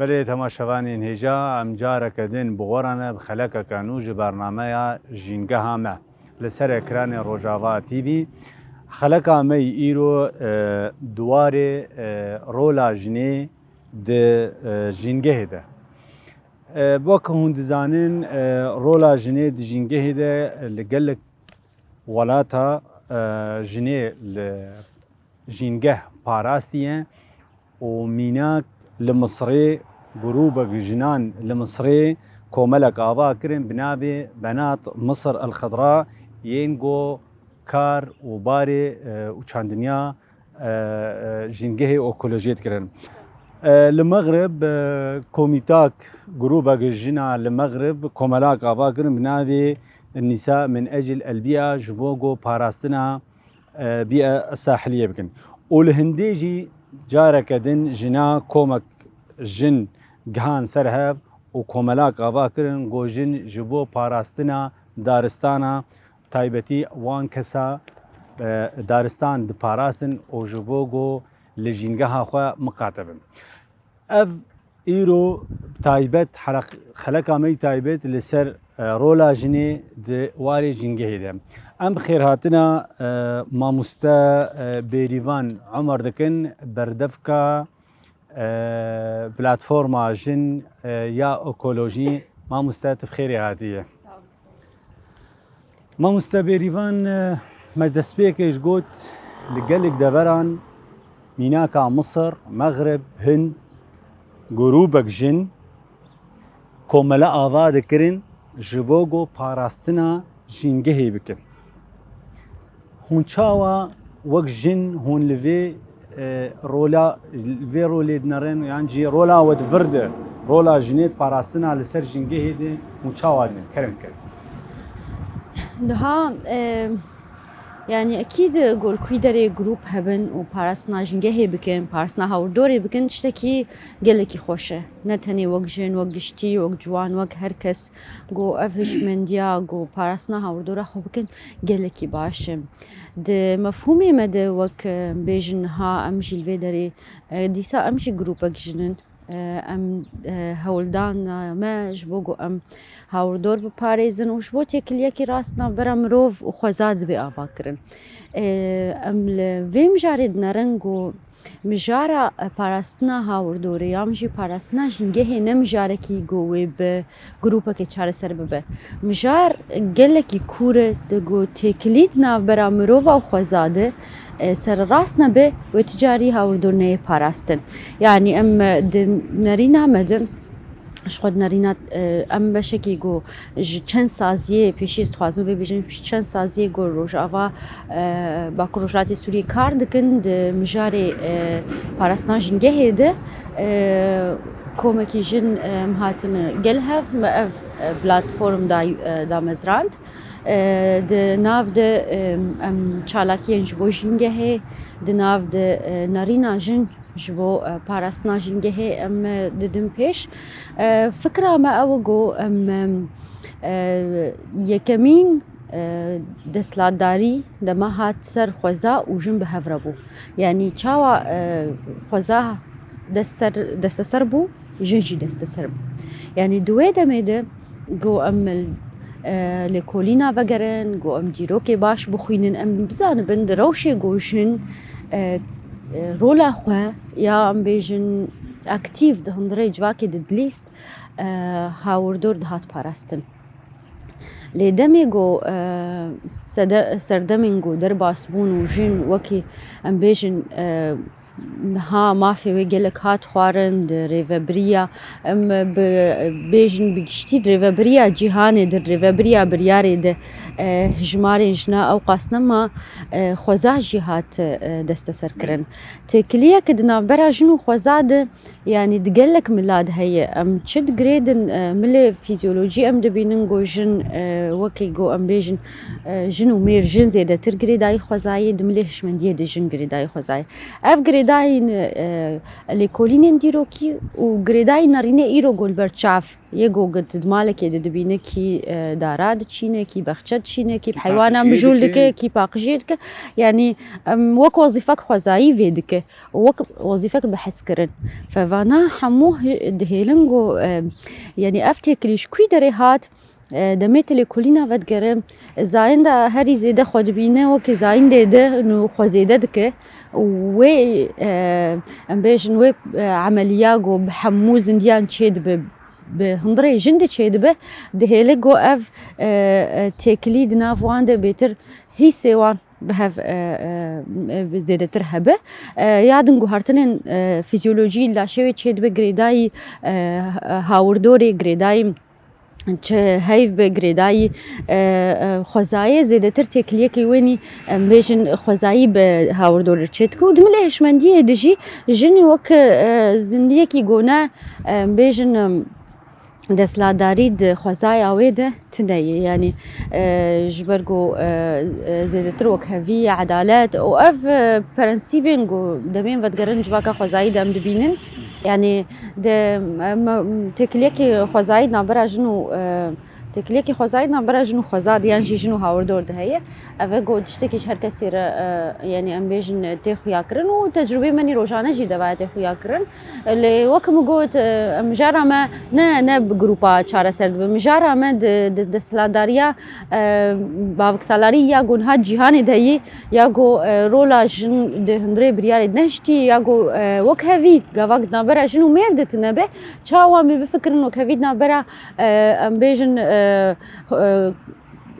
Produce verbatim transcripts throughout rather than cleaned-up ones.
Lê temaşevanên hêja, em careke din bi we re ne bi xelekeke nû ji bernameya Jîngeha me li ser ekranê Rojava T V. Xeleka me yî îro, e, di warê, e, rola jinê di, e, jîngehê de. E, wek hûn dizanin, e, rola jinê di jîngehê de li gelek welata, e, jinê li jîngeh parastiye û mînak li Misirê grûbek jinan li Misirê komelek ava kirin bi navê Benat Misir El Xidra, yên ku kar û barê, e, û çandiniya, e, e, jîngehê ekolojiyê dikirin. E, li Mexrib, e, komîtak, grûbek jina li Mexrib komelak ava kirin bi navê Nîsa min Ecil El Bîa ji bo ku parastina, e, bîa sahiliyê bikin. Û li hindê jî careke din jina komek jin gihan ser hev û komelak ava kirin ku jin ji bo parastina daristana taybetî wan kesa, e, daristan diparastin û ji bo ku li jîngeha xwe miqate bin. Ev îro taybet, heleq-, xeleka me yî taybet li ser, e, rola jinê di warê jîngehê de. Em bi xêrhatina, e, mamoste, e, Bêrîvan Omer dikin, berdevka, e, platforma jin, e, ya ekolojî. Mamoste, tu bi xêrê hatiye. Mamoste Bêrîvan, e, me destpêkê ji got, li gelek deveran mînaka Misir, Mexrib, Hind, grûbek jin komele ava dikirin ji bo ku parastina jîngehê bikin. Hûn çawa wek jin hûn li vê, e, rola, li vê rolê dinerin, yan jî rola we di vir de, rola jinê di parastina li ser jîngehê de hûn çawa dibin? Kerem, kerem. Niha, e, yanî ekîd ku li ku derê grûp hebin û parastina jîngehê bikin, parastina hawirdorê bikin, tiştekî gelekî xweş e. Ne tenê wek jin, wek giştî, wek ciwan, wek her kes ku ev hişmendiya ku parastina hawirdora xwe bikin, gelekî baş e. Di mefhûmê me de wek, e, bêjin niha em jî li vê derê, e, dîsa em jî grûpek jin in. E, em, e, hewldana me ji bo ku em hawirdor biparêzin û ji bo têkiliyekî rast navbera mirov û xweza dibe ava kirin. E, em li vê mijarê dinerin ku mijara, e, parastina hawirdorê yan jî parastina jîngehê ne mijarekî ku wê bi grûpekê çareser bibe. Mijar gelekî kûr e, di ku têkilî di navbera mirova û xweza de, e, sererast nebe, wê tu carî hawirdor neyê parastin. Yanî em, e, di nerîna me de, ji xwe di nerîna, e, em beşekî ku ji çend saziyê pêşî, ez dixwazim vê bêjim, ji çend saziyê ku Rojava, e, Bakur Rojhilatê Sûriyê kar dikin di mijarê, e, parastina jîngehê de, e, komekî jin, e, em hatine gel hev, me ev, e, platform da, e, damezrand. E, di nav de, e, em çalakiyên ji bo jîngehê, di nav de, e, nerîna jin ji bo, e, parastina jîngehê em, e, didin pêş. E, fikra me ew e ku em, em, e, yekemîn, e, desthilatdarî dema hat ser xweza û jin bi hev re bû. Yanî çawa, e, xweza dest ser, desteser bû, jin jî desteser bû. Yanî di wê demê de ku em, e, lêkolîna vegerin, ku em dîrokê baş bixwînin, em bizanibin di rewşê ku jin, e, e, rola xwe ya em bêjin aktîf di hundirê civakê de dilîst, e, hawirdor dihat parastin. Lê demê ku, e, sede-, serdemên ku derbas bûn û jin wekî em bêjin, e, niha mafê wê gelek hat xwarin di rêvebiriya, em bi, bêjin bi giştî di rêvebiriya cîhanê de, di rêvebiriya biryarê de, e, hijmarên jina ew qas nema, e, xweza jî hat, e, desteserkirin. Têkiliyeke di navbera jin û xweza de, yanî di gelek mila de heye. Em çi digirêdin, e, milê fîzyolojî em dibînin ku jin, e, wekî ku em bêjin, e, jin û mêr, jin zêdetir girêdayî xwezayê, di milê hişmendiyê de jin girêdayî xwezayê. Ev girêdayî girêdayî, e, lêkolînên dîrokî û girêdayî nerînê îro go li ber çav yê go di malekê de dibîne, kî, e, dara diçîne, kî bexçe diçîne, kî heywana mijûl dike, kî paqijiyê dike. Yanî, em, wek wezîfek xwezayî vê dike û wek wezîfek bi hez kirin. Fe vana hemû hi-, dihêlin go, e, yanî ev têkilî ji kwî derê hat, e, demê te lêkolîna vedigerim. Zayenda herî zêde xwe dibîne wekî zayendê de nû xwe zêde dike. Û wê, e, em bêjin wê, e, emeliya go bi hemû zindiyan çêdibe, bi hundirê jin de çêdibe, dihêle go ev, e, e, têkilî di nav wan de bêtir hîsê wan bi hev, e, e, e, zêdetir hebe. E, ya din guhertinên, e, fizyolojî laşê wê çêdibe girêdayî, e, e, hawirdorê girêdayî çi heyv bi girêdayî, e, e, xwezayê zêdetir têkiliyekê wênî, em bêjin xwezayî bi hawirdorê çêdike û di milê hişmendiyê de jî jinî wek, e, zindiyekî gone, em bêjin, em, desthilatdarî di xwezaya wê de tune ye. Yanî, e, ji ber ku, e, e, zêdetir wekhevî, edalet û ev, e, prensîbên ku demên vedigerin civaka xwezayî de em dibînin. Yanî, di, e, me, têkiliyekî xwezayî di navbera jin û, e, têkiliyekî xwezayî di navbera jin û xweza de yan jî jin û hawirdor de heye. Ev e ku tiştekî ji her kesî re, e, yanî em bêjin tê xuyakirin û tecrûbeyê me nî rojane jî devaya tê xuyakirin. Lê wek min got, e, mijara me ne, ne bi grûpa çareser dibe. Mijara me di, di desthilatdariya, e, baviksalarî ya ku niha cîhanê de yî, ya ku, e, rola jin di hundirê biryarê nehiştî, ya ku, e, wekhevî gavak di navbera jin û mêr de tune be, çawa em ê bifikirin wekhevî di navbera, e, em bêjin, e, e,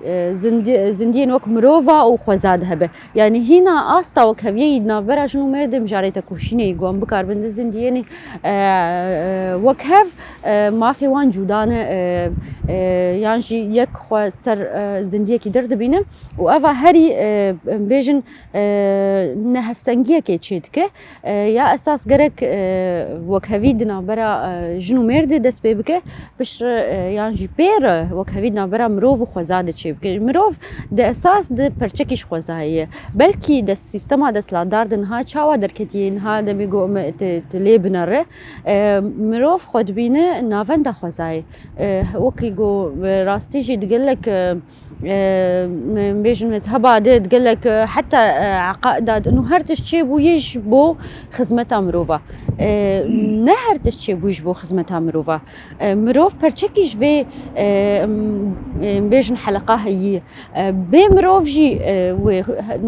e, zindi-, zindiyên wek mirova û xweza de hebe. Yanî hîna asta wekheviyê yî di navbera jin û mêr de mijarê tekoşînê yî, ku em bikaribin di zindiyênê, e, e, wekhev, e, mafê wan cuda ne, e, e, yan jî yek xwe ser, e, zindiyekî dir dibîne û eva herî, e, em bêjin, e, nehevsengiyekê çêdike. E, ya esas gerek, e, wekhevî di navbera, e, jin û mêr de dest pê bike, piştre, e, yan jî pê re wekhevî di navbera mirov û xweza de çêbike. Mirov di esas de perçekî ji xwezayê ye. Belkî di sîstema desthilatdar de niha çawa derketiye, niha demê ku em te, te lê binere, e, mirov xwe dibîne navenda xwezayê. E, wekî ku, e, rastî jî di gelek, e, e, me-, bêjin mezheba de, gelek, e, heta, e, eqaida de, û her tişt çêbûyî ji bo xizmeta mirova. E, ne her tişt çêbûyî ji bo xizmeta mirova. E, mirov perçekî ji vê, e, m-, e, bêjin heleqa heyî. E, bê mirov jî, e, wê he-,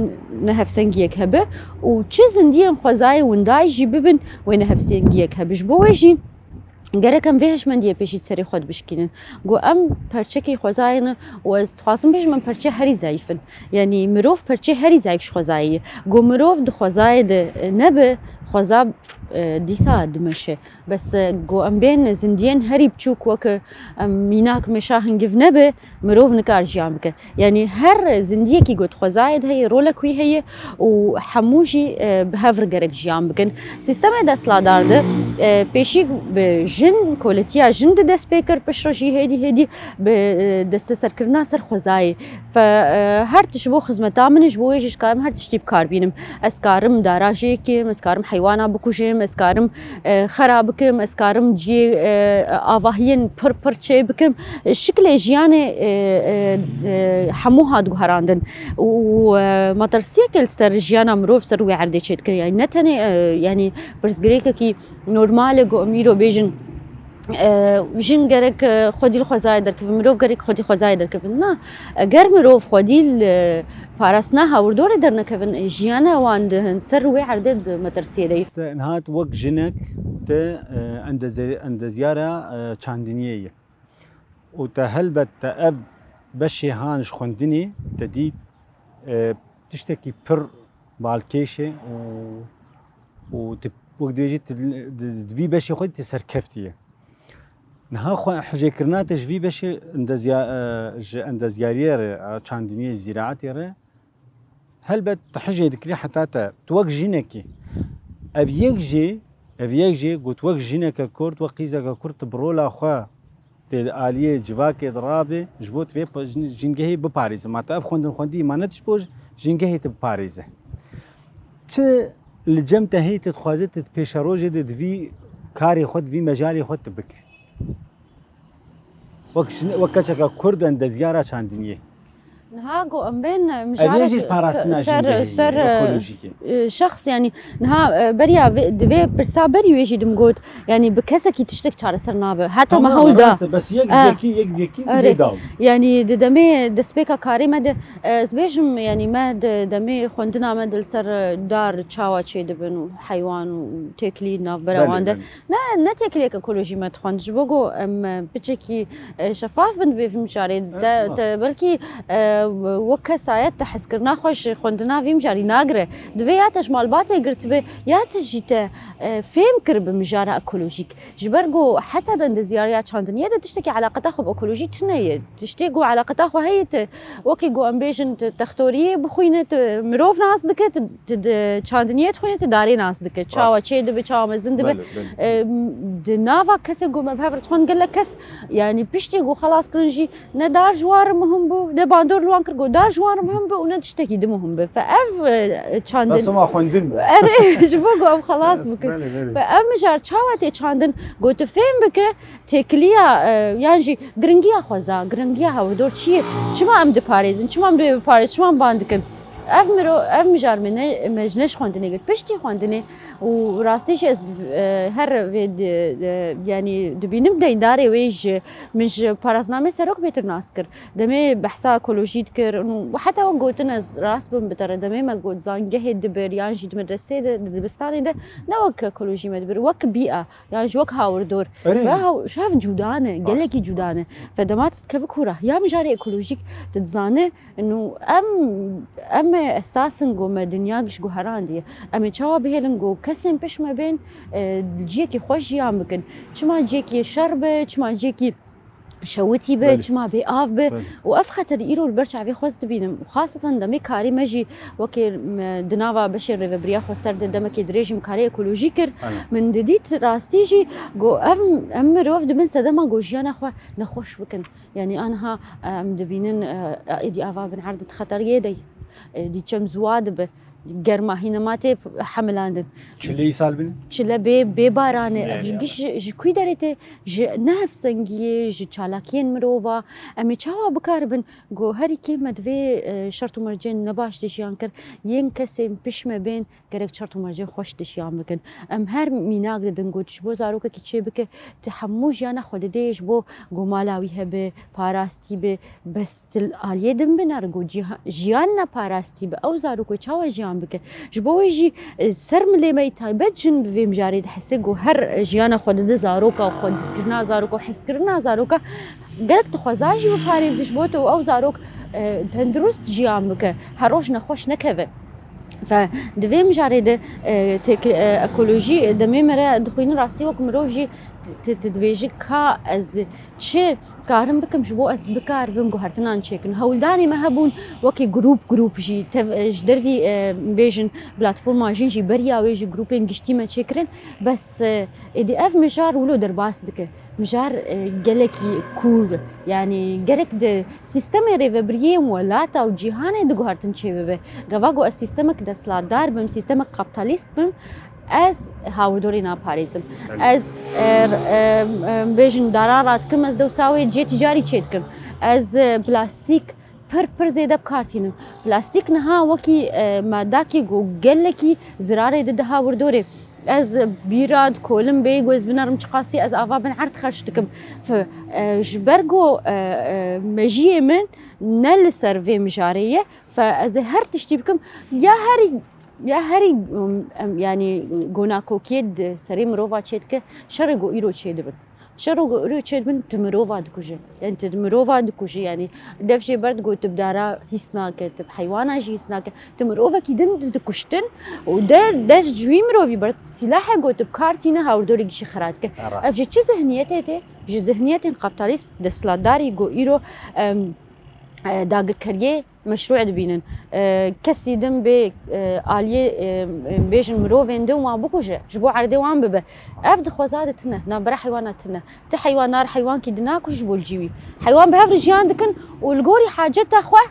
nehevsengiyek hebe û çi zindiyên xwezayê windayî jî bibin, wê nehevsengiyek hebe. Ji bo wê jî, gerek em vê hişmendiyê pêşî serê xwe dibişkînin. Ku em perçekî xwezayê ne û ez dixwazim bêjim, em perçe herî zayîf in. Yanî mirov perçe herî zayîf ji xwezayê ye. Ku mirov di xwezayê de nebe, xweza, e, dîsa dimeşe. Bes, e, ku em bên zindiyên herî biçûk weke em mînak meşa hingiv nebe, mirov nikar jiyan bike. Yanî her zindiyekî ku di xwezayê de heye, rolek wî heye û hemû jî, e, bi hev re gerek jiyan bikin. Sîstemê desthilatdar de, e, pêşî bi jin, koletiya jin de dest pê kir, piştre jî hêdî hêdî bi, e, desteserkirina ser xwezayê. Fe, e, her tişt ji bo xizmeta min e, ji bo wê jî dikarim her tiştî bi kar bînim. Ez karim dara jê kim, ez karim heywana bikujim, ez karim, e, xera bikim, ez karim cihê, e, avahiyên pir pir çê bikim. Şiklê jiyanê, e, e, e, hemû hat guherandin û, e, metirsiyekê li ser jiyana mirov ser wê erdê çêdike. Yanî ne tenê, e, yanî pirsgirêkekî normal e ku em îro bêjin, e, jin gerek, e, xwedî li xwezayê derkevin, mirov gerek xwedî xwezayê derkevin. Na, eger mirov xwedî li parastina hawirdorê dernekevin, jiyana wan di hin ser wê erdê di metirsiyê de ye. Niha tu wek jinek te, e, endeze-, endezyara, e, çandiniyê ye. Û te helbet te ev beşê han ji xwendinê te dît, e, tiştekî pir balkêş e û, û tu wek dibêjî tu di, di vî beşê xwe tu serkeftî ye. Niha xwe hijêkirina te ji vî beşê endezya-, e, ji endezyariyê re, e, çandiniyê, zîraetê re, helbet tu hijê dikirî heta te, tu wek jinekî. Ev yek jî, ev yek jî got wek jineke Kurd, wek qîzeke Kurd tu bi rola xwe tê di aliyê civakê de rabê, ji bo tu vê pa-, jin-, jîngehê biparêze. Ma tu ev xwendin xwendî, ma ne tu ji bo jîngehê tu biparêze. Çi Li cem te hê tu dixwaze tu di pêşerojê de di vî karê xwe, di vî mejalê xwe tu bike. Wek jin, wek keçeka Kurd endezyara çandiniyê. Niha ku em bên, em, Ev yê mijarek jî parastina ser, jîngehê ser, ye, ekolojîk e. E, şexs, yanî, niha, e, beriya vê, di vê pirsa berî wê jî dim got, yanî, bi kesekî tiştek çareser nabe. Heta me Tamam, hewl da. rast e, bes yek E, yekî, yek yekî erê. Dibê daw. Yanî, di demê destpêka karê me de, e, ez bêjim, yanî, me di demê xwendina me de li ser, e, dar çawa çêdibin û heywan û têkilî navbera Belê, wan de. belê. Ne, ne têkiliyek ekolojî me dixwend. Ji bo ku em, e, piçekî, e, şefaf bin, dibê vî mijarê Evet, te, rast. te belkî, e, wek kesayet te hezkirina xwe ji xwendina vî mijarî nagire. Divê ya te ji malbatê girtibe, ya te jî te, e, fêm kiribe mijara ekolojîk. Ji ber ku heta di endezyariya çandiniyê de tiştekî eleqeta xwe bi ekolojî tune ye. Tiştê ku eleqeta xwe heye, tu wekî ku em bêjin, tu textoriyê bixwîne, tu mirov nas dike, tu, tu di çandiniyê dixwîne, tu darê nas dike. Çawa Rast. Çê dibe, çawa mezin dibe. Belê, belê. E, m-, di nava kesê ku me bi hev re dixwin, gelek kes, yanî piştî ku xelas kirin jî, ne dar ji wan re muhim bû, ne bandor li wan kir ku dar ji wan re muhim be û ne tiştekî di muhim be. Fe ev, e, çandin Resima xwendin be. Erê, ji bo ku em xelas Yes, bikin. belê, belê. Fe ev mijar çawa tê çandin, ku tu fêm bike, têkiliya, e, yan jî giringiya xweza, giringiya hawirdor çi ye? Çima em diparêzin? Çima em bê biparêz? Çima em ban dikin? Ev miro-, ev mijar me ne, me ji ne ji xwendinê girt. Piştî xwendinê û rastî jî ez, e, her vê di, e, yanî dibînim deyndarê wê ji min ji parasnamê serok bêtir nas kir. Demê behsa ekolojî dikir û heta wek gotin ez rast bim bi te re demê me got zangehê dibir yan jî di medresê de, di dibistanê de ne wek ekolojî me dibir, wek bîa. Yan ji wek hawirdor. Erê. Ve haw-, ji hev cuda ne, Rast, gelekî cuda rast. ne. Ve dema tu dikeve kûra, ya mijarê ekolojîk tu dizane, inu em, em ê esas in ku me dinya giş guherandiye. Em ê çawa bihêlin ku kesên pişt me bên, e, ciyekî xweş jiyan bikin. Çima ciyekî şer be, çima ciyekî şewitî be, Belê. çima bê av be. Belê. Û ev xeter îro li ber çavê xwe ez dibînim. Û xaseten demê karê me jî wekî, m, di nava beşên rêvebiriya xweser de demekê dirêj min karê ekolojî kir. Aynen. Min didît rastî jî ku ev, em mirov dibin sedema ku jiyana xwe nexweş bikin. Yanî anha, e, em dibînin, e, êdî ava bin erd di xeteriyê de ye. E, dî çem ziwa dibe. Germa hînema tê hemilandin. Çile îsal bin? Çile bê, bê baranê. Ev Yani, ji, yani. ji, ji kû derê tê? Ji nehevsengiyê, ji çalakiyên mirova. Em ê çawa bikaribin? Go herî kêm me divê, e, şert û mercên nebaş de jiyan kir. Yên kesên pişme bên gerek şert û mercên xweş de jiyan bikin. Em her mînak didin got ji bo zarokekî çê bike, tu hemû jiyana xwe didê ji bo go mala wî hebe, parastî be, bes tu li aliyê din binere ku cîha-, jiyan ne parastî be, ew zarok wê çawa jiyan bike? Ji bo wê jî, e, ser milê me yî taybet jin bi vê mijarê dihese ku her jiyana xwe dide zaroka û xwedîkirina zaroka û hezkirina zaroka gerek tu xweza jî biparêzî ji bo tu û ew zarok, e, tendurist jiyan bike, her roj nexweş nekeve. Fe di vê mijarê de, e, têk-, e, ekolojî, e, demê me re dixwînin rastî wek mirov jî tu, tu, tu dibêjî ka ez çi karim bikim ji bo ez bikaribim guhertinan çêkim. Hewldanê me hebûn wekî grûp, grûp jî tev-, e, ji dervî, e, bêjin platforma jin jî beriya wê jî grûpên giştî me çêkirin. Bes, e, êdî ev mijar wilo derbas dike. Mijar, e, gelekî kûr, yanî gerek di sîstemê rêvebiriyê welata û cîhanê diguhertin çêbibe. Gava ku ez sîstemek desthilatdar bim, sîstemek kaptalîst bim, ez hawirdorê naparêzim. Belê. Ez, e, e, e, bêjin daran radikim, ez dewsa wê cihê tîcarî çêdikim. Ez, e, plastîk pir pir zêde bi kar tînim. Plastîk niha wekî, e, madakê ku gelekî zirarê dide hawirdorê. Ez bîra dikolim bê ku ez binerim çiqasî ez ava bin erd xerc dikim. Fe, e, ji ber ku, e, e, mejiyê min ne li ser vê mijarê ye, fe ez ê her tiştî bikim, ya herî, ya herî, em, em, yanî gonakokiyê di serê mirova çêdike, şerê ku îro çêdibin. Şero û ro çêdibin, tu mirova dikuje. Yani tu mirova dikuje, yani dev jê ber digot, tu bi dara hîs nake, tu bi heywana jî hîs nake. Tu mirovekî din di-, dikuştin û de, dest ji wî mirovî ber, sîlahê got tu bi kar tîne, hawirdorê gişî xira dike. Ha, rast. Ev ji çi zihniyetê tê? Ji zihniyetên kaptalîst desthilatdarî got îro, em, e, dagirkeriyê meşrû dibînin. E, kesî din bê, e, aliyê, e, e, bêjin mirovên din wan bikuje, ji bo erdê wan bibe. Ev di xweza de tine, navbera heywana tine. Ti heywan nar heywankî dinakuj ji bo li cî wî. Heywan bi hev re jiyan dikin û li gorî haceta xwe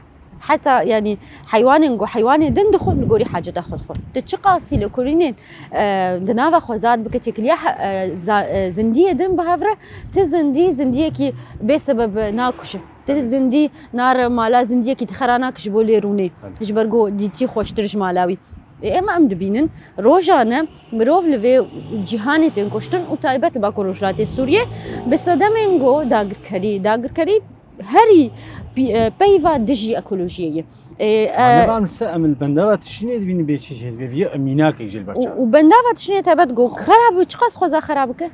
Heta, yanî, heywanên ku heywanê din dixwin, li gorî haceta xwe dixwin. Tu çiqasî lêkolînên, e, di nava xweza de bike, têkiliya he-, e, za-, e, zindiyê din bi hev re, ti zindî, zindiyekî bê sebeb nakuje. Ti zindî nare mala zindiyekî dixera nake ji bo lê rûnê. Ji ber ku dîtî xweştir ji mala wî. Ê, ema em dibînin, rojane mirov li vê cîhanê tên kuştin û taybet li Bakur Rojhilatê Sûriyê bi sedemên ku dagirkerî, dagirkerî herî pî-, e, peyva dijî ekolojiyê ye. Ê, e, Nava em li ser, em li bendava tiştînê dibînin bê çi jê dibê, viya mînakek jê li ber û, çav. Û bendava tiştînê taybet ku xerab û çiqas xweza xerab bike?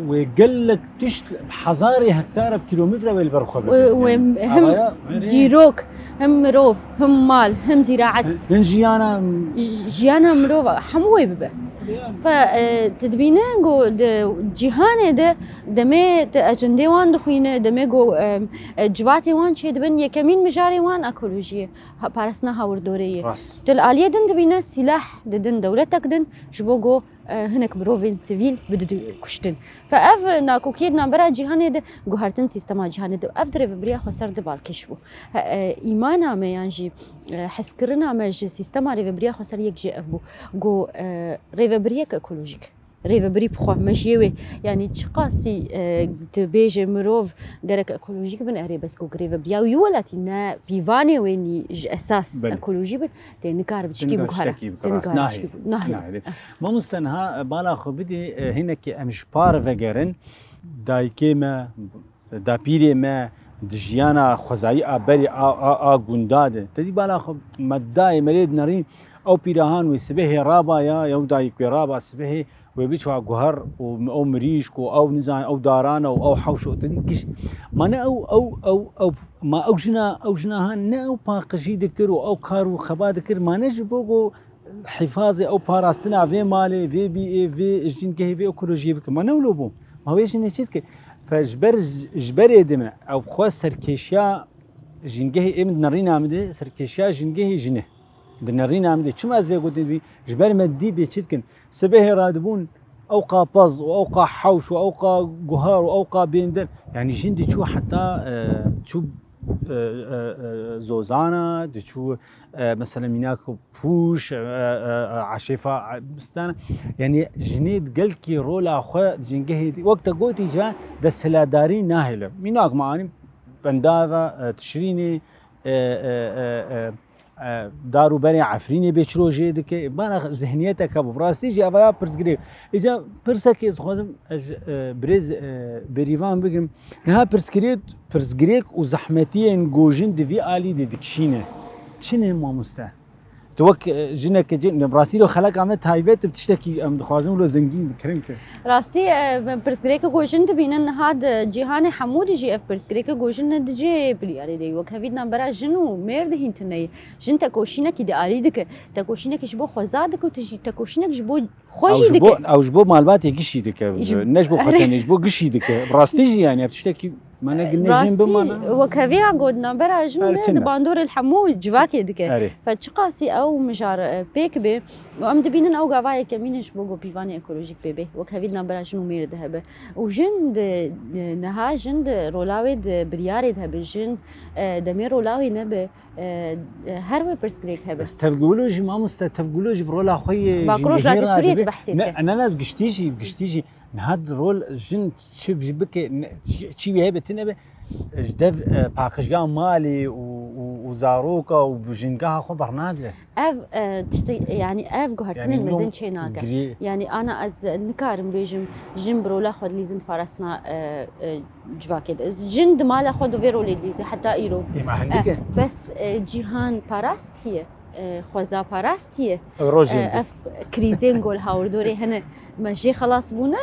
Wê gelek tişt, hezarê hektar bi kîlometre wê li ber xwe bibe. Wê, wê Yani, him avaya, erê. Dîrok, him mirov, him mal, him zîraet. Him jiyana J-, jiyana mirov, hemû wê bibe. Yani. Fe, e, tu dibîne ku di cîhanê de demê tu ecendê wan dixwîne, demê ku, e, e, civatê wan çêdibin, yekemîn mijarê wan ekolojiyê, ha-, parastina hawirdorê ye. Rast. Tu li aliyê din dibîne sîlah didin dewletek din, ji bo ku, e, hinek mirovên sivîl bididin kuştin. Fe ev nakokiyê di navbera cîhanê de guhertin sîstema cîhanê de. Ev di rêvebiriya xweser de balkêş bû. He, e, îmana me yan jî, e, hezkirina me ji sîstema rêvebiriya xweser yek jê ev bû. Ku, e, rêvebiriyek ekolojîk. Rêvebirî bi xwe, mejiyê wê. Yanî çiqasî, e, dibêje mirov gerek ekolojîk bin, erê bes ku rêvebiriya wî welatî ne pîvanê wê nî ji esas Belê. Ekolojî bin, tê nikare bi Tê çikî nikare biguhere. Tiştekî Tê biguhere. Nikare bi Nahê. Çikî bu-, nahê. Nahê. Mamoste niha, e, bala xwe bidî, e, hinekî em ji par vegerin. Dayikê me, dapîrê me, di jiyana xwezayî a berê a, a, a gunda de. Te dî bala xwe me dayê me lê dinerîn, ew pîrahan wê sibehê rabaya, ew dayik wê raba sibehê, wê biçwa guher û ew mirîşk û ew nizan, ew darana û ew hewş û te dî giş. Ma ne ew, ew, ew, ew, ma ew jina, ew jina ha ne ew paqijî dikir û ew kar û xeba dikir, ma ne ji bo ku hifazê ew parastina vê malê, vê bîyê, vê jîngehê, vê ekolojiyê bike. Ma ne wilo bû. Ma wê jinê çi dike? Fe ji ber, ji berê dime, ew xwe serkêşiya jîngehê ê min di nerîna min de, serkêşiya jîngehê jin e. Di nerîna min de. Çima ez vê gotin dibî? Ji ber me dî bê çi dikin? Sibehê radibûn, ew qa pez û ew qa hewş û ew qa guhar û ew qa bêndin. Yanî jin diçû heta, e, çû, e, e, e, zozana, diçû, e, mesela mînak pûş, e, e, e, eşêfa, e, bistana. Yanî jinê gelkî rola xwe di jîngehê dî. Wek te gotî ca desthilatdarî nahêle. Mînak me anî bendava, e, Tişrînê, e, e, e, e, e, dar û berê Efrînê bê çi rojê dike. Bana zihniyeteke bû. Bi rastî jî eva ya pirsgirêk. Îca pirsekê ez dixwazim ez, e, birêz, e, Berîvan bigim. Niha pirsgirêk, pirsgirêk û zehmetiyên ku jin di vî alî de dikişîne. Çi ne mamoste? Tu wek, e, jineke cin, bi rastî lo xeleka me taybet bi tiştekî em dixwazin lo zengîn bikirin ki. Rastî, e, pirsgirêkê ku jin dibînin niha di cîhanê hemû de jî ev pirsgirêkê ku jin ne di cihê biryarê de ye. Wek hevî di navbera jin û mêr de hîn tune ye. Jin tekoşînekî di alî dike. Tekoşînekî ji bo xweza dike û tu jî tekoşînek ji bo xwe Ew jî ji bo, dike. Ew ji bo malbatê gişî dike. Ji Ne ji bo xwe Erê. Tenê, ji bo gişî dike. Bi rastî jî yani ev tiştekî me ne ginê jin Rastî, bimana. Wek hevî ya got, di navbera jin Her ne, tune. Di bandorê li hemû civakê dike. Erê. Fe çiqasî ew mijar, e, pêk bê, û em dibînin ew gava yekemîn e ji bo ku pîvanê ekolojîk pê bê. Wek hevî di navbera jin û mêr de hebe. Û jin di, e, niha jin di rola wê di biryarê de hebe. Jin, e, demê rola wê nebe, e, e, her wê pirsgirêk hebe. Ez tevgulu jî mamoste, tevgulu jî bi rola xwe yê Bakur jî Rojhilatê nihêra Sûriyê dibê. Tu behsê Ne, dike. Ne, ne, giştî jî, giştî jî. Niha di rol jin çi jî bike, ne, çi, çi wî hebe, ti nebe, ji dev, e, paqijga malê û, û, û zaroka û bi jingeha xwe bernade. Ev, e, tiştê, yani ev guhertinên Yani mezin no çê nake. Girê- Yani ana ez nikarim bêjim, jin bi rola xwe dilîzin parastina, e, e, civakê de. Jin di mala xwe di vê rolê dilîze heta îro. Ê, ma hindike. E, bes, e, cîhan parastiye, e, xweza parastiye. Ev rojên E, dî. Ev krîzên gol hawrdorê hene me jê xelas bûne.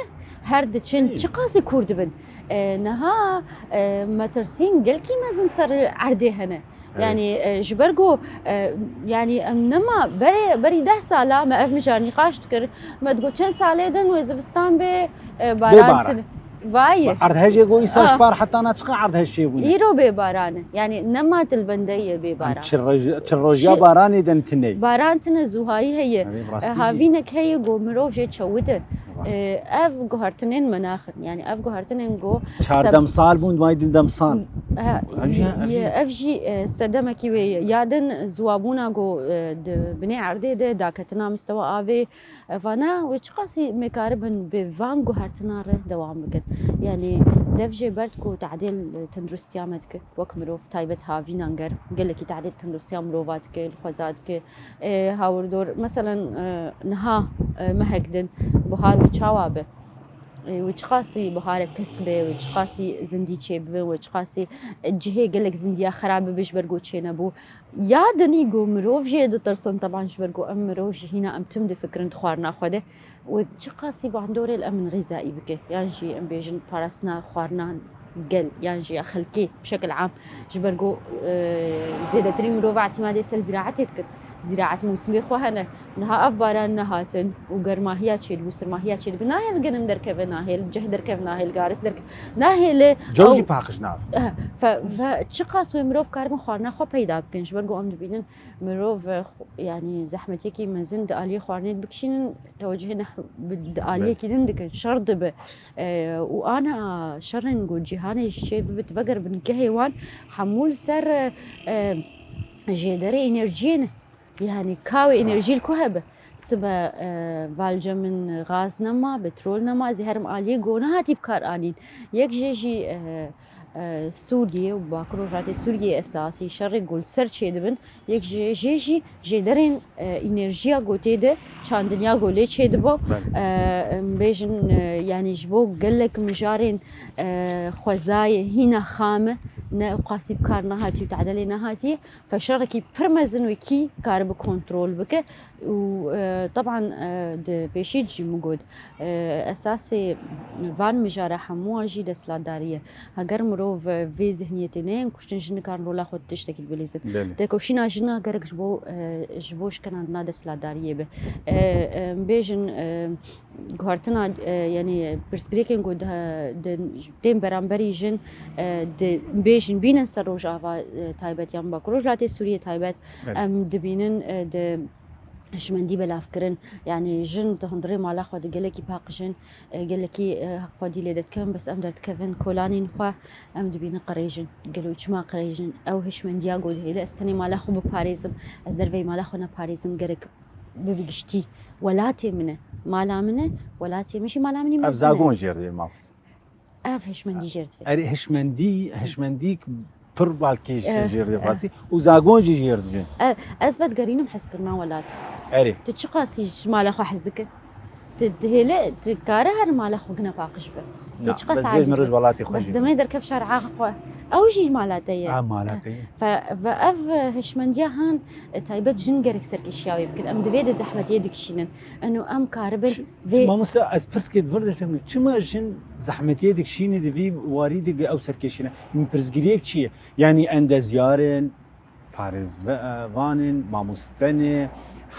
Her diçin Ê. Çiqasî kûr dibin. E, niha, e, metirsîn gelkî mezin ser erdê hene. Evet. Yani, e, ji ber ku, e, yani em nema berê, berî deh sala me ev mijar nîqaş dikir. Me digot çend salê din wê zivistan bê, e, Bê baran baran. Tine. Vay. Erd hejê go îsa Ah. Ji par heta na çiqa erd hej çêbûne. Îro bê baran e. Yani nema dilbende ye bê baran. Çil roj-, çil rojiya Çi- baranê den tine. Baran tine, zuhayî heye. Erê, bi rastî E, jî. Havînek heye go mirov jê çewide. Ee, ev guhertinên me naxin. Yani ev guhertinên ku Çar demsal bûn, may din demsan. Ha, Ev jî- ev jî- ev jî e, sedemekî wê ye. Ya din ziwabûna ku e, di binê erdê de daketina mistewa avê, e, vana wê çiqasî me karibin bi van guhertina re dewam bikin. Yani dev jê berd ku tadêl e, tenduristiya me dike. Wek mirov taybet havînan ger gelekî tadêl tenduristiya mirova dike, li xweza dike. E, hawirdor, meselen e, niha e, mehek din buhar wê çawa be? E, wê çiqasî buharek kesk be, wê çiqasî zindî çêbibe, wê çiqasî e, cihê gelek zindiya xerab bibe ji ber ku çênebû. Ya dinî ku mirov jê ditirsin, teban ji ber ku em mirov jî hîna em tim difikirin di xwarina xwe de. Wê çiqasî bandorê li em min xîzayî bike, yan jî em bêjin parastina xwarina gel, yan jî ya xelkê bi şekil am. Ji ber ku e, zêdetirî mirov îtîmadê ser ziraetê dikin. Ziraet mûsimê xwe hene. Niha ev baran nehatin û germahiya çêdibû, sermahiya çêdibû. Nahê li genim derkeve, nahê li cih derkeve, nahê li garis derkeve. Nahê li Cewjî paqij nav. Fe, fe çiqas wê mirov karibin xwarina xwe peyda bikin. Ji ber ku em dibînin mirov e, xw- yani zehmetiyekî mezin di aliyê xwarinê dibikişînin, tewecihê neh bi- di aliyekî din dikin. Şer dibe. E, û ana şerên ku cîhanê ji çê bibit vegerin gehê wan hemû li ser e, e, jêderê enerjiyê ne. Yani ka wê enerjî li ku hebe? Sibe e, valce min gaz nema, petrol nema, ez ê herim aliyê ku nehatî bi kar anîn. Yek jê jî e, e, Sûriyê û Bakur Rojhilatê Sûriyê esasî şerê ku li ser çêdibin, yek jê jê jî jêderên e, enerjiya ku tê de çandiniya ku lê çêdibo. Belê. E, em bêjin e, yani ji bo gelek mijarên e, xwezayê hîna xam e, ne qasî bi kar nehatiye û tedelê nehatiye. Fe şerekî pir mezin wekî karibe kontrol bike û e, teban e, di pêşî jî min got e, esasê van mijara hemûyan jî desthilatdarî ye. Heger mirov e, vê zihniyetê neyên ku jin nikarin rola xwe tiştekî bilîzin. Belê. Têkoşîna jina gerek ji bo e, ji bo şikandina desthilatdariyê be. E, e, bêjin e, guhertina e, yani pirsgirêkên ku di- di- tên beramberî jin e, di bêjin bînin ser Rojava e, taybet yan Bakur Rojhilatê Sûriyê taybet. Evet. Em dibînin e, di hişmendî belavkirin, yani jin di hundirê mala xwe di gelekî paqijin, e, gelekî e, xwedî lê derdikevin, bes em derdikevin kolanên xwe, em dibînin qirêjin. Gelo çima qirêjin? Ew hişmendiya ku dihêle ez tenê mala xwe biparêzim, ez derveyî mala xwe neparêzim, gerek bibe giştî welatê min e, mala min e, welatê min jî mala min e. Ev zagon jêr dibê mafis. Ev hişmendî jêr divê. Erê hişmendî, hişmendî pir balkêş Eh, jêr dibê eh. fasî û zagon jî jêr dibê. Ez vedigerînim hezkirina welat. Erê. Tu çiqasî ji mala xwe hez dike? Tu dihêle, tu kare her mala xwe gine paqij be. Tu Na, çiqas bes vê aciz min be. roj welatê xwe Bes jî. Demê derkev şara xwe. Ew jî mala te ye. A mala te ye. Fe, ve ev hişmendiya han e, taybet jin gerek serkêşiya wê bikin. Em di vê de zehmetiyê dikişînin. Eno em karibin vê Mamoste ez pirsgê vir de çima jin zehmetiyê dikişînî di vî warî de ew serkêşîne? Min pirsgirêk çi ye? Yani endezyar in, parêzvanên, mamosten e,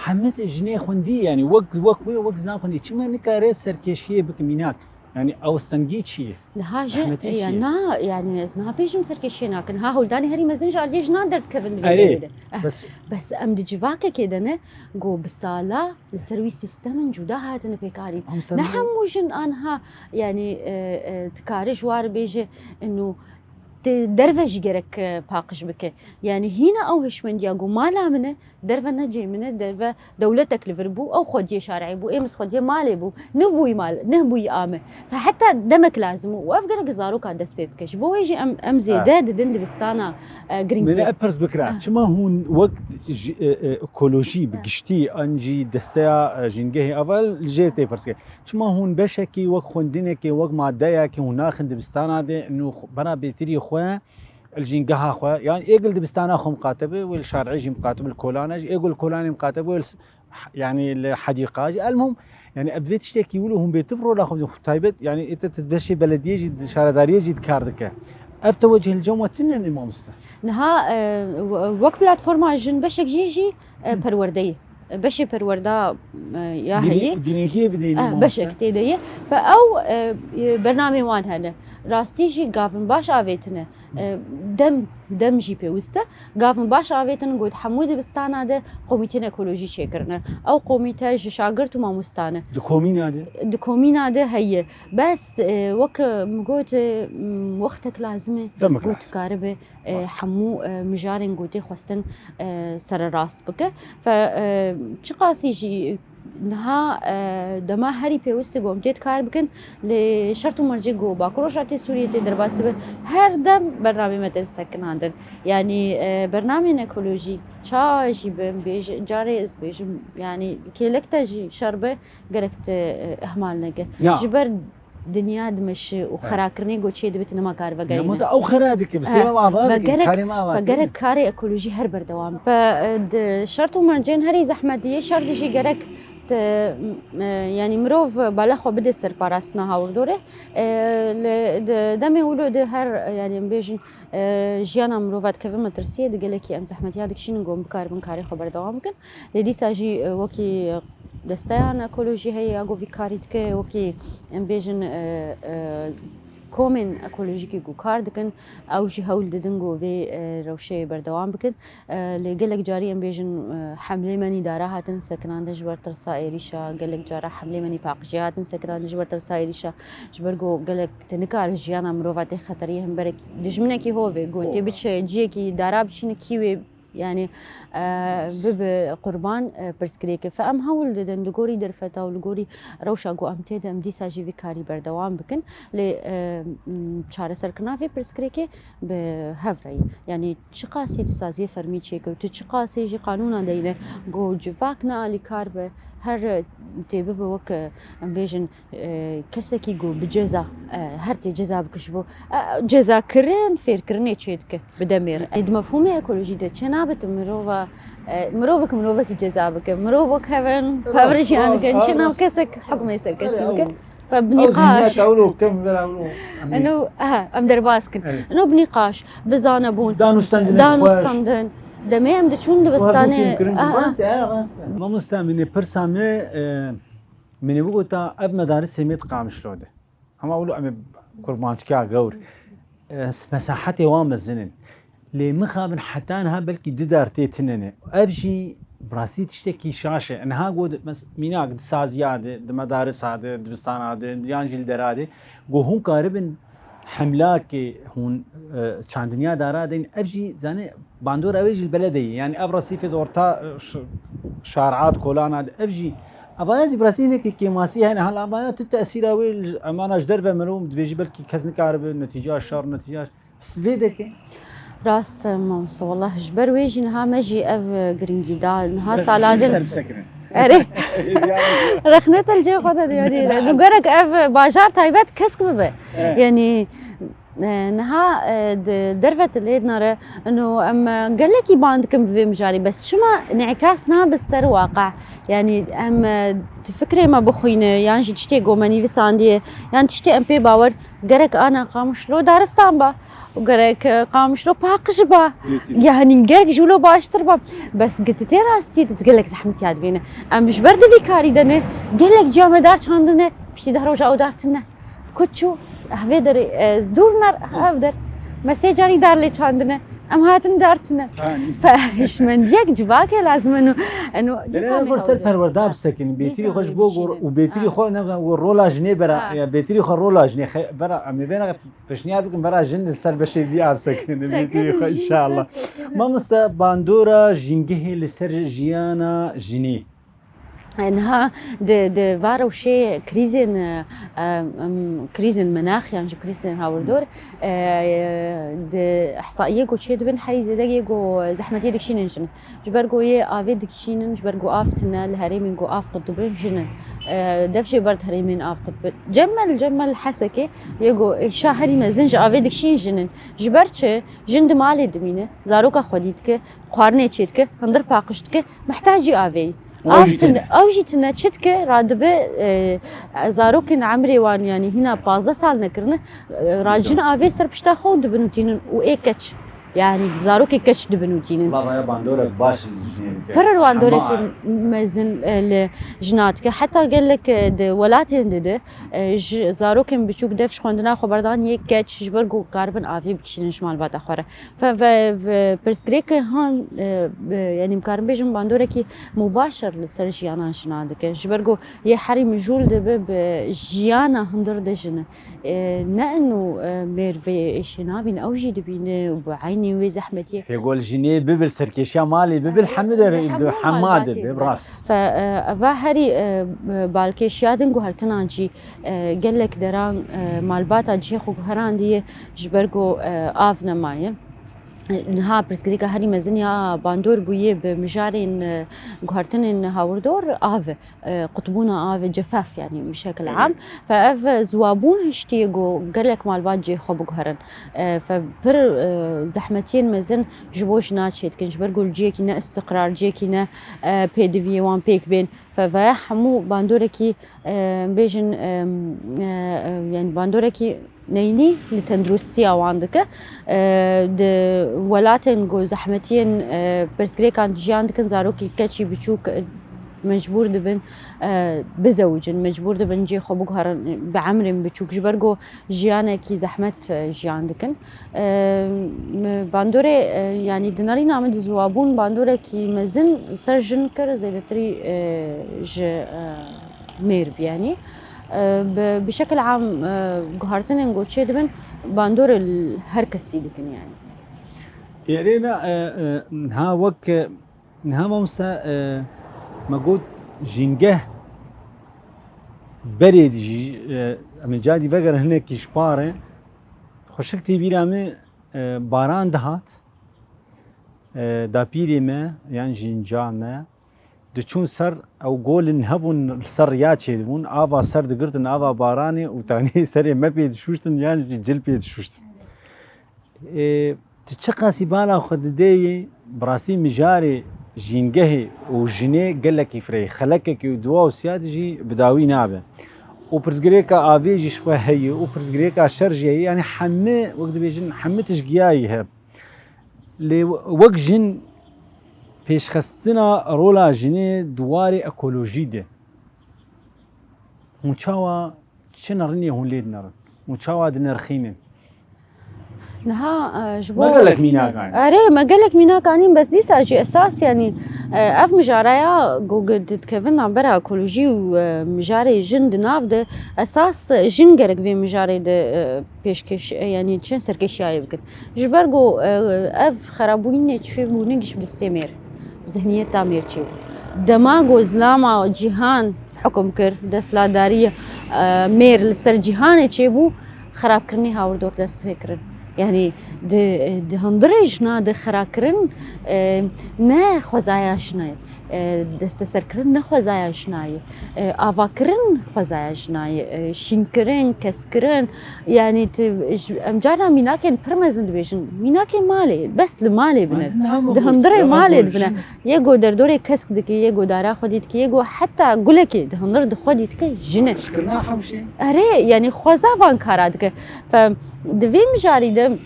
hemî jinê xwendî yani wek wek wê wek zinan xwendî. Çima nikare serkêşiyê bike mînak? Yani ew stengî çi ye? Niha ji Zehmetê ya çi ye? Na yani ez niha pêjim serkêşiyê nakin. Ha holdanê herî mezin ji aliyê jinan derdikevin di vê Erê. derê de. Eh, Bes Bes em di civakekê de ne ku bi sala li ser wî sîstemên cuda hatine pêkarîn. Mamoste Ne min- hemû jin anha yani e, e, dikare ji war bêje ino te derve jî gerek e, paqij bike. Yani hîna ew hişmendiya ku mala min e, derve ne cê min e, derve dewletek li vir bû, ew xwediyê şarî bû, ê min xwediyê malê bû, nibûyî mal, nibûyî ame. Fe heta demek lazim û ev gerek zaroka dest pê bike. Ji bo wê jî em, em zêde didin dibistana e, Min giringiyê. ev pirs bikira. Ah. Çima hûn wek ji, e, e, ekolojî bi giştî an jî desteya e, jîngehê ava li jêr tê pirsgê? Çima hûn beşekî wek xwendinekê, wek madeyekê hûn naxin dibistana de, nû bera bêtirî xwe li jîngeha xwe, yan êgil dibistana xwe miqate be, wê li şarê jî miqate be, li kolana jî, êgil kolanê miqate be, wê li s-, yani li hedîqa jî. Elmuhim, yani ev divê tiştekî wilo hûn bêtir rola xwe bidin, xwe taybet, yani ête tu beşê belediyê jî, şaredariyê jî dikar dike. Ev tewecih li cem we tune ne mamoste? Niha e, we- wek platforma jin beşek jê jî e, perwerdeyê. beşê perwerda, e, ya heye. Gine-, ginekiyê bideyne, eh, mamoste. Beşek tê de ye. Fe ew, e, e, bernamê wan hene. Rastî jî gavin baş avêtine. E, dem, dem jî pêwist e. Gavin baş avêtin got hemû dibistana de komîtên ekolojî çêkirine. Ew komîte ji şagirt û mamosta ne. Di komîna de? Di komîna de heye. Bes, e, wek, e, min got, e, m, wextek lazim e. Demek got lazim. Karibe, e, rast. Hemû, e, mijarên ku tê xwestin, e, sererast bike. Fe, e, çiqasî jî niha, e, dema herî pêwist e ku em tê kar bikin, lê şert û mercê ku Bakur Rojhatê Sûriyê tê derbas dibe, her dem bernamê me tên sekinandin. Yanî, e, bernamên ekolojî ça jî be, em bêj-, carê ez bêjim, yanî kêlek te jî şer be, gerek te, e, ihmal neke. Ya. Ji ber dinya dimeşe û, he, xerakirinê ku çê dibe, tu nema kar vegerîne. Mamoste, ew xera dike, bi, he, sêva me ava ve dike, gerek, karê me ava ve dike. Gerek karê ekolojî her berdewam be. Ve, e, di şert û mercên herî zehmetî yê şer de jî gerek te, e, yanî mirov bala xwe bide ser parastina hawirdorê. E, li, di demê wilo de her, e, yanî em bêjin, e, jiyana mirova dikeve metirsiyê, di gelekî em zehmetiya dikişînin ku em bikaribin karê xwe berdewam bikin. Lê dîsa jî, e, wekî desteyan ekolojî heye ya ku vî karî dike, wekî em bêjin, e, e, komên ekolojîkî ku kar dikin, ew jî hewl didin ku vê, e, rewşê berdewam bikin. E, lê gelek carî em bêjin, e, hemlê me nî dara hatin sekinandin ji ber tirsa êrîşa, gelek cara hemlê me nî paqijê hatin sekinandin ji ber tirsa êrîşa, ji ber ku gelek tu nikare jiyana mirova tê xeteriyê hemberek dijminekî hov e, ku tê biçe ciyekî dara biçîne kî wê, yanî, e, bibe qurban, e, pirsgirêkê. Fe em hewl didin li gorî derfeta û li gorî rewşa ku em tê de em dîsa jî vî karî berdewam bikin. Lê, e, m, çareserkirina vê pirsgirêkê bi hev re ye. Yanî çiqasî tu saziyê fermî çêkewtî, çiqasî jî qanûna deyne ku civak ne alîkar be, her tê bibe wek, e, em bêjin, e, kesekî ku bi ceza, e, her tê ceza bike ji bo, e, cezakirin, fêrkirinê çêdike bi demê re. Ê, di mefhûmê ekolojî de çênabe tu mirova, e, mirovek mirovekî ceza bike, mirov wek hev in, bi hev re jiyan dikin, çênabe kesek hukmê ser kesî bike. Ve bi nîqaş. Eno, aha, em derbas kin. Evet. Eno bi nîqaş, bi zanebûn, danûstendinê xweş. Danûstendin. Demê em diçûn dibistanê. Rast e, ha, rast e. Mamoste Emînê, pirsa me, e, Min ê bigota ev medarisê me di Qamişlo de. Hema wilo em ê qurbançika gewr. E, mesahetê wan mezin in. Lê mixabin heta niha belkî du dar tê tine ne. Ev jî bi rastî tiştekî şaş e. Niha got, mes-, mînak di saziya de, di medarisa de, dibistana de, yan jî li dera de, got hûn karibin hemlakê hûn, e, çandiniya dara deyin. Ev jî, zanî, bandora wê jî li beledê ye. Yanî ev resîfê di orta, e, ş-, şara de, kolana de, ev jî, avaya jî bi rastî hinekî kêmasî hene. Hala avaya tu tesîra wê li, emana ji derve mirov dibêjî belkî kes nikaribe netîca şer, netîca s-, vê deke. Rast e, mamoste, wallah ji ber wê jî niha me jî ev, e, giringî da. Niha sala din. Ser bisekirin. Erê. Rexnet el cê xwe de diyarî re. Nû gerek ev bajar taybet kesk bibe. Evet. Yanî, e, niha, e, di derve tu lê dinare, ino em, e, gelekî ban dikin bi vê mijarî, bes çima înîkas nabe ser waqe? Yanî em, e, di fikrê me bixwîne, yan jî tiştê ku me nivîsandiye, yan tiştê em pê bawer, gerek ana Qamişlo daristan ba. Û gerek, e, Qamişlo paqij ba. Yanî gerek ji wilo baştir ba. Bes gititê rastî di gelek zehmetiya dibîne. Em ji ber di vî karî de ne, gelek ciya me dar çandine, piştî deh roja ew dar tine. Ku çû, ev vê derê, e, dûr nar, ev der. Me sê carî dar lê çandine. Em hatin dar tine. Fe hişmendiyek civakê lazim e. Eno, eno dîsa me ser perwerda bisekin. Bêtirî xwe ji bo û bêtirî xwe ne, rola jinê bera, ya bêtirî xwe rola jinê xe-, bera, em ê vêna Pêşniyar bikim, bera jin li ser beşê vî av sekinin, vî vî xwe, înşallah. Mamoste, bandora jîngehê li ser jiyana jinê. E, niha di, di va rewşê krîzên, e, em, krîzên menax yan jî krîzên hawirdor, e, di ihsaiyê ku çê dibin herî zêde yê ku zehmetiyê dikişînin jin. Ji ber ku yê avê dikişînin, ji ber ku av tine li herêmên ku av qut dibin jin in. E, dev jê ber di herêmên av qut bin. Cem me li, cem me li Hesekê yê ku êşa herî mezin ji avê dikişîn jin in. Ji ber çi? Jin di malê dimîne, zaroka xwedî dike, xwarinê çê dike, hundir paqij dike, mihtacî avê yî. Av tine, ew jî tine çi dike, radibe, e, zarokên emrê wan, yanî hîna pazdeh sal nekirine, e, ra jin avê ser pişta xwe û dibin û tînin û ê keç. Yani zarokê keç dibin û tînin. Valla ya bandorek baş li jinê dike. Pir bandorekî mezin, e, li jina dike. Heta gelek, e, di welatên di de, e, ji zarokên biçûk dev ji xwendina xwe berdan yê keç ji ber ku karibin avê bikişînin ji malbata xwe re. Fe-, ve-, ve-, pirsgirêkê han, e, bi-, yani em karin bêjin bandorekî mubaşir li ser jiyana jina dike. Ji ber ku yê herî mijûl dibe bi jiyana hundir dijine. E, ne eno, e, mêr vê êşê nabîne, ew jî dibîne û bi eynî wê zehmetiyê. Fêgol jinê bibil serkêşiya malê bibil, hemû de hemû hema malbatê dibe, dibe. Rast. Fe, e, eva herî, e, balkêşiya din guhertinan jî, e, gelek deran, e, malbata cihê xwe guherandiye ji ber ku, e, av nemaye. Niha pirsgirêka herî mezin ya bandor bûye bi mijarên, e, guhertinên hawirdor av e, qutbûna av e, cefaf, yani bi şekil am. Fe ev ziwabûn hiştiye ku gelek malbat cihê xwe biguherin. E, fe pir, e, zehmetiyên mezin ji bo jina çêdikin, ji ber ku li cihekî ne istiqrar, cihekî ne, e, pêdiviyê wan pêk bên. Fe ve hemû bandorekî, e, bêjin, e, e, e, yani bandorekî neyînî li tenduristiya wan dike. E, di welatên ku zehmetiyên, e, pirsgirêkan jiyan dikin, zarokî keçî biçûk, e, mecbûr dibin, e, bizewicin, mecbûr dibin cihê xwe biguherin, e, bi emrên biçûk, ji ber ku jiyanekî zehmet, e, jiyan dikin. E, bandorê, e, yani di nerîna min di ziwabûn bandorekî mezin ser jin kir, zêdetirî, e, ji, e, mêr bî, yani. E, bi, bi şekil am, e, guhartinên ku çêdibin, bandorê li her kesî dikin, yani. Erê na, e, e, niha wek, e, niha mamoste, e, me got jîngeh berê dijî, e, em ê carî vegerin hinekî ji parê. Xweşik tê bîra min, e, baran dihat, e, dapîrê me, yan jî nca me, diçûn ser, ew golin hebûn, li ser riya çêdibûn, ava ser digirtin, ava baranê û tanî serê me pê dişûştin, yan jî cil pê dişûştin. Ê, tu çiqasî bala xwe dideyê, bi rastî mijarê jîngehê û jinê gelekî fireyî, xelekekê û duwa û siyadê jî bi dawî nabe. Û pirsgirêka avê jî ji xwe heye û pirsgirêka şer jî heye, yanî hemî, wek dibêjin, hemî tişt giyayî he. Lê wek jin pêşxistina rola jinê di warê ekolojî de hûn çawa, çi nerinê hûn lê dinerin? Hûn çawa dinirxînin? Niha, e, ji bo me gelek mînak anîn. Erê, me gelek mînak anîn, bes dîsa jî esas, yanî, e, ev mijaraya ku dikevin navbera ekolojî û, e, mijarê jin di nav de, esas jin gerek vê mijarê de, e, pêşkêş, e, yanî çi serkêşiyayê bikin. Ji ber ku, e, ev xerabûyînê çêbûne giş bi destê mêr, bi zihniyeta mêr çêbû. Dema ku zilama cîhan hukum kir, desthilatdarî, e, mêr li ser cîhanê çêbû, xerabkirinê hawirdor dest pê kirin. Yanî di, di hundirê jina de xerakirin, e, ne xwezaya jina ye. E, desteserkirin ne xwezaya jina ye. E, avakirin xwezaya jina ye. E, şînkirin, keskirin, yanî tu, ji, em carna mînakên pir mezin dibêjin. Mînakê malê, bes li malê bine. Di hundirê malê dibine. Yê ku derdorê kesk dike, yê ku dara xwedî dike, yê ku heta gulekê di hundir di xwedî dike, jin e. Pişkirina hewşê. Erê, yanî xweza van kara dike. Fe, di vê mijarî de,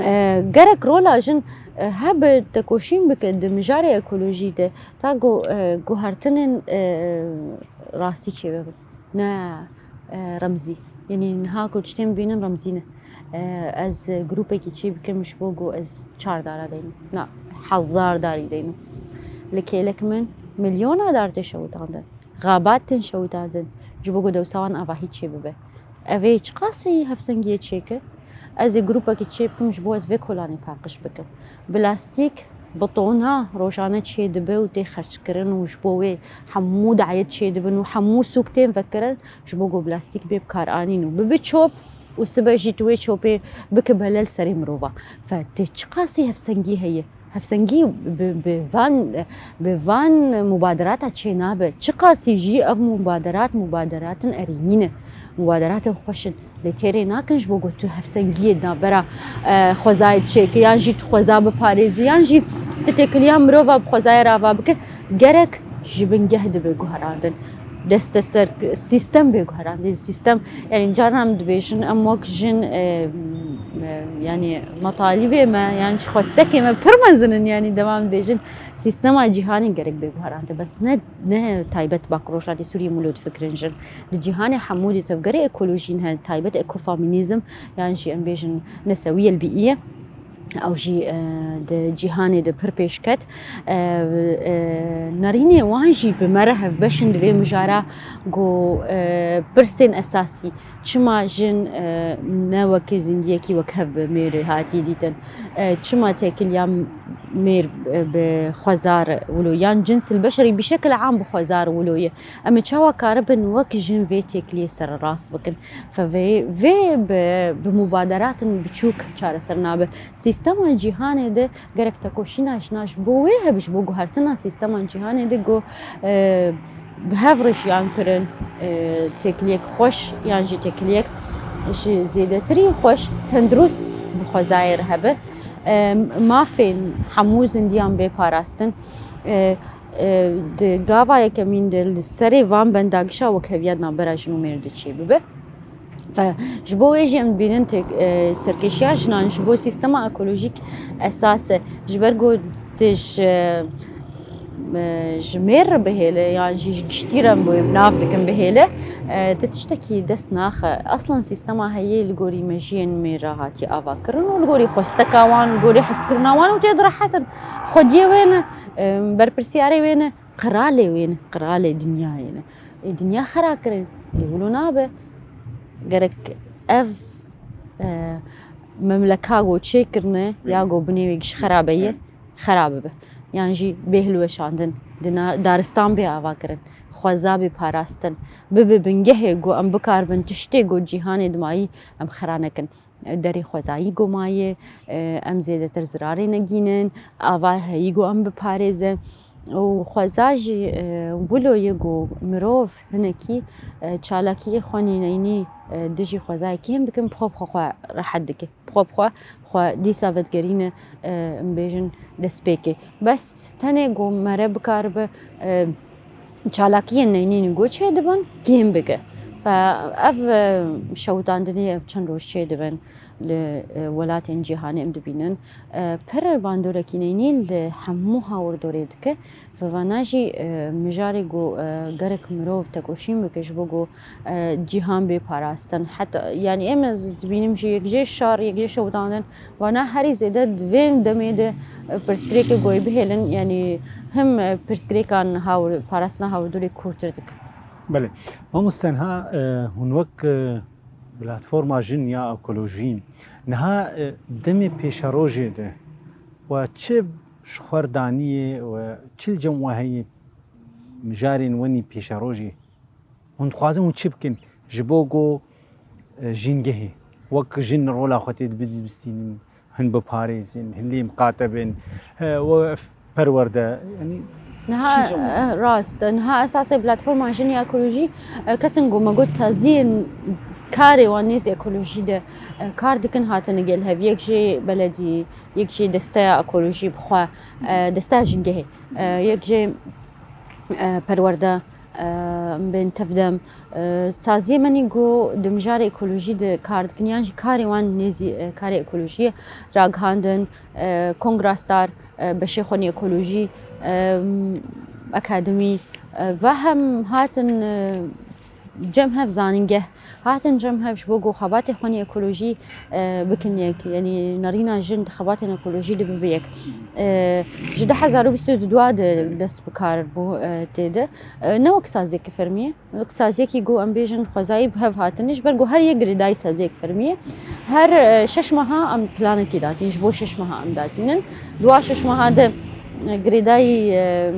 e, gerek rola jin, e, hebe tekoşîn bike di mijarê ekolojî de, ta ku, e, guhertinên, e, rastî çêbibin. Ne, e, remzî. Yanî niha ku tiştên bînin remzî ne. E, ez grûpekî çê bikim ji bo ku ez çar dara deynim. Na, hezar darî deynim. Li kêlek min milyona dar tê şewitandin. Xabat tên şewitandin. Ji bo ku dewsa wan avahî çêbibe. Ev ê çiqasî hevsengiyê çêke? Ez ê grûpekî çê bikim ji bo ez vê kolanê paqij bikim. Plastîk bi tona rojane çêdibe û tê xerckirin û ji bo wê hemû dayet çêdibin û hemû sûk tên vekirin ji bo ku plastîk bê bikaranîn û bibe çop û sibe jî tu wê çopê bike bele li serê mirova. Fe tê çiqasî hevsengî heye? Hevsengî bi, bi van, bi van mubaderata çênabe. Çiqasî jî ev mubaderat, mubaderatin erênî ne. Mubaderatên xweş in. Lê têrê nakin ji bo ku tu hevsengiyê di navbera, e, xwezayê çêke, yan jî tu xweza biparêzî, yan jî tu têkiliya mirova bi xwezayê re ava bike, gerek ji bingeh dibe guherandin. Desteser sîstem bê guherandin. Sîstem, yanî carna em dibêjin, em wek jin, e, e, Yani metalîbê me, yani xwestekê me pir mezin in, yani dema em bêjin sîstema cîhanê gerek bê guherandin. Bes ne, ne taybet Bakur Rojhilatê Sûriyê, em wilo difikirin jin. Di cîhanê hemû de tevgerê ekolojî hene, taybet ekofeminîzm, yan jî em bêjin nesewiyel bîî ye. Ew jî, e, di cîhanê de pir pêş ket. E, e, nerînê wan jî bi me re hevbeş in di vê mijara ku, e, pirsên esasî, çima jin, e, ne wekî zindiyekî wek hev bi mêrê hatiye dîtin? E, çima têkiliya mêr, e, bi xwezar wilo, yan cins el beşerî bi şekil am bi xwezar wilo ye? Em ê çawa karibin wek jin vê têkiliyê sererast bikin? Fe vê, vê bi, bi mubaderatin biçûk çareser nabe. Sîstema cîhanê de gerek tekoşîna jina ji bo wê hebe, ji bo guhertina sîstema cîhanê de ku, e, bi hev re jiyan kirin, e, têkiliyek xweş yan jî têkiliyek ji zêdetirî xweş, tendurist bi xwezayê re hebe. E, mafên hemû zindiyan bê parastin. E, e, di gava yekemîn de li serê van bendagişa wekheviya di navbera jin û mêr de çêbibe. Fe, ji bo wê jî em dibînin têk-, e, serkêşiya jinan ji bo sîstema ekolojîk esas e. Ji ber ku tu ji, e, ji mêr re bihêle yan jî ji giştî re em bi wê bi nav dikin bihêle, e, tu tiştekî dest naxe. Aslan sîstema heyê li gorî mejiyên mêr re hatiye avakirin û li gorî xwesteka wan, li gorî hezkirina wan û tê de rehet in. Xwediyê wê ne, e, berpirsiyarê wê ne, qiralê wê ne, qiralê dinyayê ne. Ê, dinya xera kirin. Ê, wilo nabe. Gerek ev, e, memleka ku çêkirine ya ku binê wê giş xerabe ye, xera bibe. Yan jî bê hilweşandin, di na-, daristan bê avakirin, xweza bê parastin, bibe bingehê ku em bikaribin tiştê ku cîhanê dimayî em xera nekin. Derê xwezayî ku maye, e, em zêdetir zirarê negînin, ava heyî ku em biparêzin. Û xweza jî, e, wilo ye ku mirov hinekî, e, çalakiyê xwe nîneynî, e, dijî xwezayê kêm bikin, bi xwe bi xwe xwe rehet dike. Bi xwe bi xwe xwe dîsa vedigerîne, e, em bêjin destpêkê. Bes tenê ku mere bikaribe, e, çalakiyên neynînî ku çêdibin, kêm bike. Fe ev, e, şewitandinê ev çend roj çêdibin li, e, welatên cîhanê em dibînin. E, pir bandorekî neynî li hemû hawirdorê dike. Ve vana jî, e, mijarê ku, e, gerek mirov tekoşîn bike ji bo ku, e, cîhan bê parastin. Heta, yani em ez dibînim jî yek jê şar, yek jê şewitandin, vana herî zêde di vê demê de, e, pirsgirêkê goyê bihêlin, yani him, e, pirsgirêkan hawir-, parastina hawirdorê kûrtir dikin. Belê. Mamoste, niha, e, hûn wek, e, platforma jin ya ekolojî, niha, e, demê pêşerojê de we çi ji xwe re daniyê we çi li cem we heye mijarên wenî pêşerojê? Hûn dixwazin hûn çi bikin ji bo ku, e, jîngehê wek jin rola xwe tê dibistînin, hin biparêzin, hin lê miqate bin, e, we perwerde, yanî Niha, çi cem we? E, rast e. Niha esasê platforma Jin ya Ekolojî, e, kesin ku me got saziyên karê wan nêzî ekolojî de, e, kar dikin hatine gel hev. Yek jê beledî, yek jê desteya ekolojî bi xwe, e, desteya jîngehê, e, yek jê, e, perwerde, e, em bên tevdem, e, saziyê menî ku di mijarê ekolojî de kar dikin, yan jî karê wan nêzî, e, karê ekolojiyê ragihandin, e, kongrastar, e, beşê xwenî ekolojî, e, akademî, e, ve hem hatin, e, cem hev zanîngeh, hatin cem hev ji bo ku xebatê xwenî ekolojî, e, bikin yek. Yanî nerîna jin di xebatên ekolojî de bibe yek. E, ji du hezar û bîst û du de dest bi kar bû, e, tê de. E, ne wek saziyeke fermî ye. Wek saziyekî ku em bêjin xwezayî bi hev hatine, ji ber ku her yek girêdayî saziyek fermî ye. Her, e, şeş meha em planekî datîn, ji bo şeş meha em datînin. Di wan şeş meha de, e, girêdayî, e,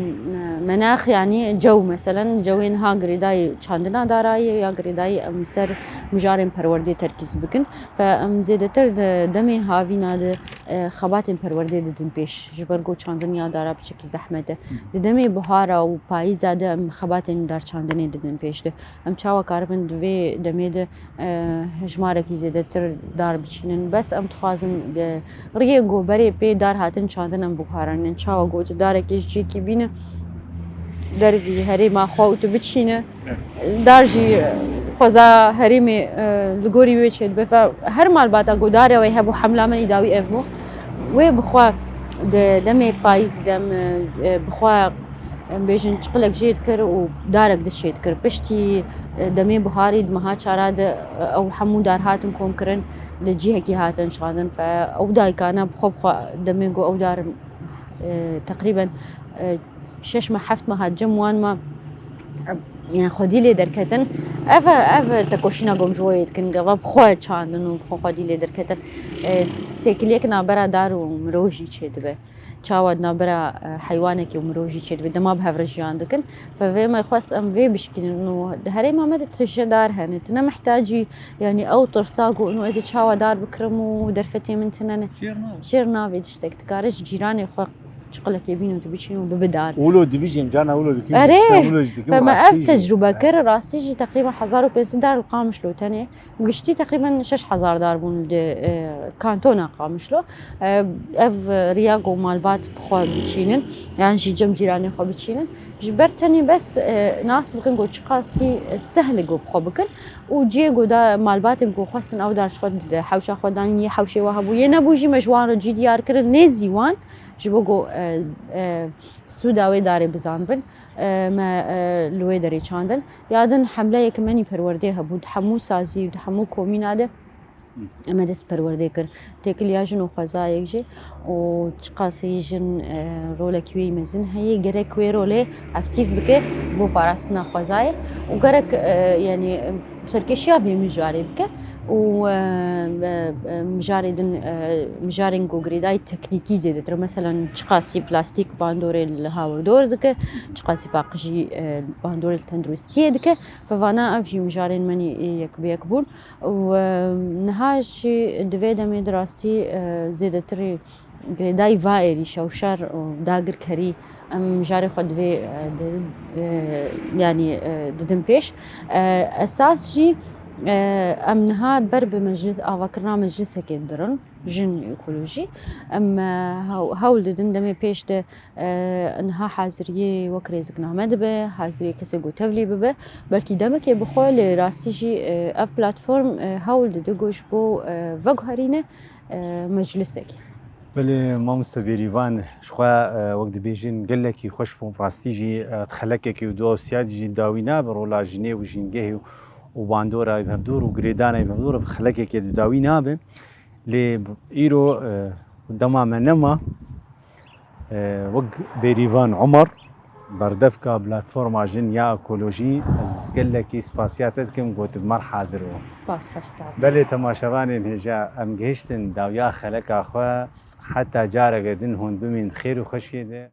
menax, yanî cew, meselen cewê niha girêdayî çandina dara ye ya girêdayî em ser mijarên perwerdê terkîz bikin. Fe em zêdetir di demê havîna de, e, xebatên perwerdê didin pêş. Ji ber ku çandin ya dara piçekî zehmet e. Di demê bihara û payîza de em xebatên darçandinê didin pêş de. Em çawa karibin di vê demê de, e, hejmarekî zêdetir dar biçînin? Bes em dixwazin, e, riyê ku berê pê dar hatin çandin em biguheranînin. Çawa ku tu darekê ji cihekî bîne, dervî herêma xwe û tu biçîne, dar jî, e, Xweza herêmê, e, li gorî wê çêdibe. Ve her malbata ku darê wê hebû, hemla min î dawî ev bû. Wê bi xwe di demê payîz dem, e, bi xwe, em bêjin, çiqilek jê dikir û darek di çêdikir. Piştî, e, demê buharî di meha çara de, e, ew hemû dar hatin komkirin, li cihekî hatin şandin. Fe ew dayikana bi xwe bi xwe demê ku ew dar, e, teqrîben, e, şeş meh heft meh hat cem wan ma, yani xwedî lê derketin. Ev, ev tekoşîna ku em ji bo yê dikin, gava bi xwe çandin û bi xwe xwedî lê derketin. E, têkiliyek nabera dar û mirov jî çêdibe. Çawa nabera, e, heywanekî û mirov jî çêdibe. Dema bi hev re jiyan dikin. Fe vê me xwest em vê bişkînin û di herêma me de tije dar hene. Tu ne mihtacî, yani ew tirsa ku û ez ê çawa dar bikirim û derfetê min tine ne. Şêr navê. Şêr navê tiştek. Dikare ji cîranê xwe çiqilekê bîn û tu biçîn û bibi dar. Wilo dibijîm, cana wilo dikim, Erê, işte wilo jî dikim, feme rastî ev jî. Tecrûbe kir, rastî jî teqrîben hezar û pênc sed dar li Qamişlo tenê. Giştî teqrîben şeş hezar dar bûn li, e, kantona Qamişlo. E, ev riya ku malbat bi xwe biçînin, yan jî cem cîranê xwe biçînin. Ji ber tenê bes, e, nas bikin ku çiqasî, e, sehl e ku bi xwe bikin. Û cihê ku da malbatên ku xwestin ew dar ji xwe di hewşa xwe danîn, yê hewşê we hebû, yê nebû jî me ji wan re cî diyar kirin, nêzî wan, ji bo ku, e, e, sûda wê darê bizanbin, e, me, e, li wê derê çandin. Ya din hemleyek menî perwerdê hebû, di hemû sazî û di hemû komîna de me dest perwerdê kir. Têkiliya jin û xwezayek jî û çiqasî jin, e, rolekî wê mezin heye, gerek wê rolê aktîf bike ji bo parastina xwezayê û gerek, e, yani, serkêşiya vê mijarê bike û, e, e, e, mijarê din, e, mijarên ku girêdayî teknîkî zêdetir, meselen çiqasî plastîk bandorê li hawirdor dike, çiqasî paqijî, e, bandorê li tenduristiyê dike, fe vana ev jî mijarên menî yek bi yek bûn. Û, e, niha jî di vê demê di rastî, e, zêdetirî girêdayî va êrîşa û şer û dagirkerî em mijarê xwe divê, e, di, e, yanî, e, didin pêş. E, esas jî, e, em niha ber bi meclis, avakirina meclisekên dirin, jin ekolojî. Em, e, hew-, hewl didin demê pêş de, e, niha haziriyê wek rêzikname dibe, haziriyê kesê ku tevlî bibe. Belkî demekê bi xwe, lê rastî jî, e, ev platform, e, hewl dide ku ji bo, e, veguherîne, e, meclisekê. Belê, mamoste Bêrîvan, ji xwe, e, wek dibêjin, gelekî xweş bûm. Rastî jî, e, di xelekekê û dua û siyadî jî dawî nabe, rola jinê û jîngehê û, û bandora bi hevdor û girêdana bi hevdor bi xelekekê dawî nabe. Lê îro, e, dema me nema, e, wek Bêrîvan Omer, berdevka platforma jin ya ekolojî, ez gelekî spasiya te dikim, ku tu bi me re hazir bû. Spas, xweş sağ ol. Belê, temaşevanên hêja, em gihiştin dawiya xeleka xwe, heta careke din hûn bimîn di xêr û xweşiyê de.